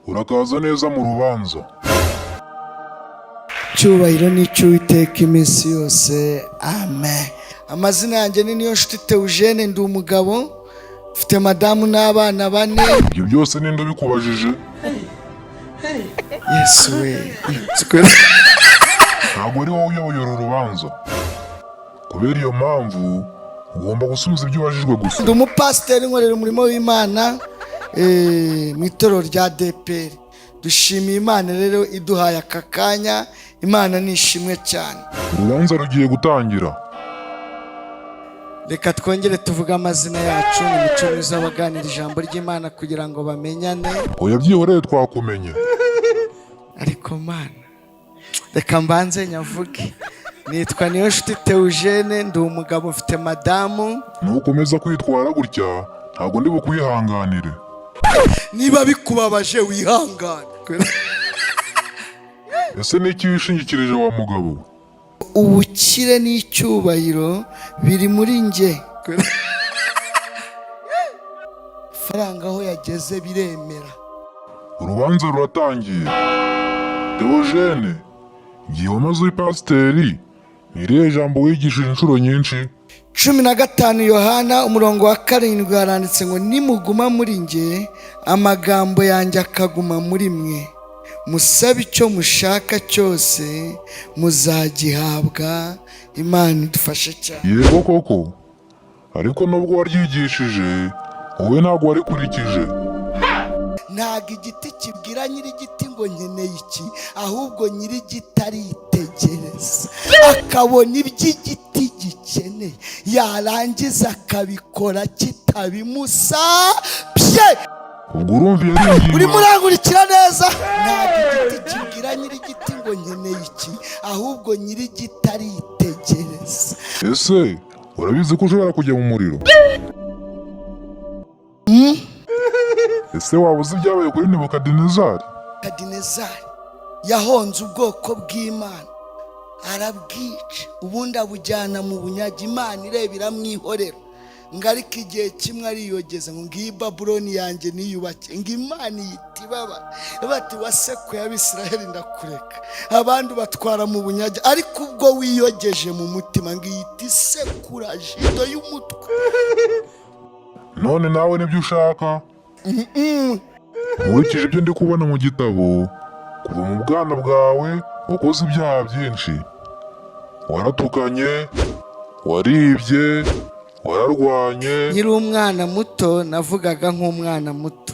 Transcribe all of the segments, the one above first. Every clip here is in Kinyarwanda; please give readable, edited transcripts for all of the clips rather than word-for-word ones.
Urakaza neza mu rubanza. Cyubahiro n'icy'Uwiteka iminsi yose, amen. Amazina yanjye ni Niyonshuti Theogene, ndi umugabo, mfite madamu n'abana bane. Ibyo byose ninde ubikubajije? Yesu we! Ntabwo ari wowe uyoboye uru rubanza. Kubera iyo mpamvu, ugomba gusubiza ibyo ubajijwe gusa. Ndi umupasiteri, nkorera umurimo w'Imana mu itorero rya ADEPR. Dushimiye Imana rero iduhaye aka kanya. Imana ni ishimwe cyane. Urubanza rugiye gutangira. Reka twongere tuvuge amazina yacu. Ni Mico Mwiza baganira ijambo ry'Imana kugira ngo bamenyane. Oya, byihorere, twakumenye. Ariko Mana, reka mbanze nyavuge. Nitwa Niyonshuti Theogene, ndi umugabo, mfite madamu. Nukomeza kwitwara gutya, ntabwo ndi bukwihanganire. Niba bikubabaje, wihangane. Ese ni iki wishingikirije, wa mugabo we? Ubukire n'icyubahiro biri muri njye. Faranga aho yageze biremera. Urubanza ruratangiye. Theogene, igihe wamaze uri pasiteri, ni irihe jambo wigishije inshuro nyinshi? 15 Yohana, umurongo wa 7, haranditse ngo: "Nimuguma muri njye, amagambo yanjye akaguma muri mwe, musabe icyo mushaka cyose muzagihabwa." Imana idufashe cyane. Yego koko, ariko nubwo waryigishije, wowe ntabwo warikurikije. Ntabwo igiti kibwira nyir'igiti ngo "Nkeneye iki", ahubwo nyir'igiti aritegereza akabona ibyo igiti gikeneye, yarangiza akabikora kitabimusabye. Ubwo urumva iyo ari ingingo. Urimo urangurikira neza? Ntabwo igiti kibwira nyir'igiti ngo "Nkeneye iki", ahubwo nyir'igiti aritegereza. Ese urabizi ko ushobora kujya mu muriro? Ese waba uzi ibyabaye kuri Nebukadinezari? Kadinezari yahonze ubwoko bw'Imana, arabwica, ubundi abujyana mu bunyage. Imana ireba iramwihorera, ngo ariko igihe kimwe ariyogeza ngo "Ngiyi Babuloni yanjye niyubake", ngo Imana ihita ibaba bati: "Wasekuye Abisiraheli ndakureka, abandi batwara mu bunyage, ariko ubwo wiyogeje mu mutima", ngo ihita isekura jido y'umutwe. None nawe nibyo ushaka? Nkurikije ibyo ndi kubona mu gitabo, kuva mu bwana bwawe wakoze ibyaha byinshi: waratukanye, waribye, wararwanye. Nkiri umwana muto navugaga nk'umwana muto,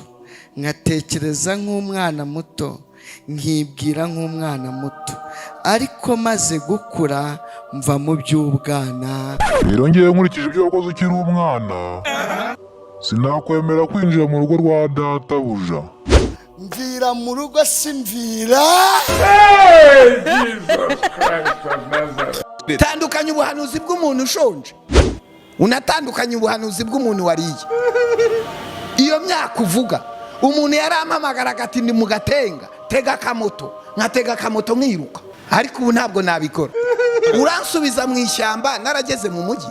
nkatekereza nk'umwana muto, nkibwira nk'umwana muto, ariko maze gukura mva mu by'ubwana. Rero ngewe, nkurikije ibyo wakoze ukiri umwana, sinakwemera kwinjira mu rugo rwa databuja. Mvira mu rugo, si mvira. Jesus Christ of Nazareth. Tandukanya ubuhanuzi bw'umuntu ushonje, unatandukanye ubuhanuzi bw'umuntu wariye. Iyo myaka uvuga, umuntu yarampamagaraga ati: "Ndi mu Gatenga, tega akamoto", nkatega akamoto nkiruka, ariko ubu ntabwo nabikora. Uransubiza mu ishyamba narageze mu mujyi.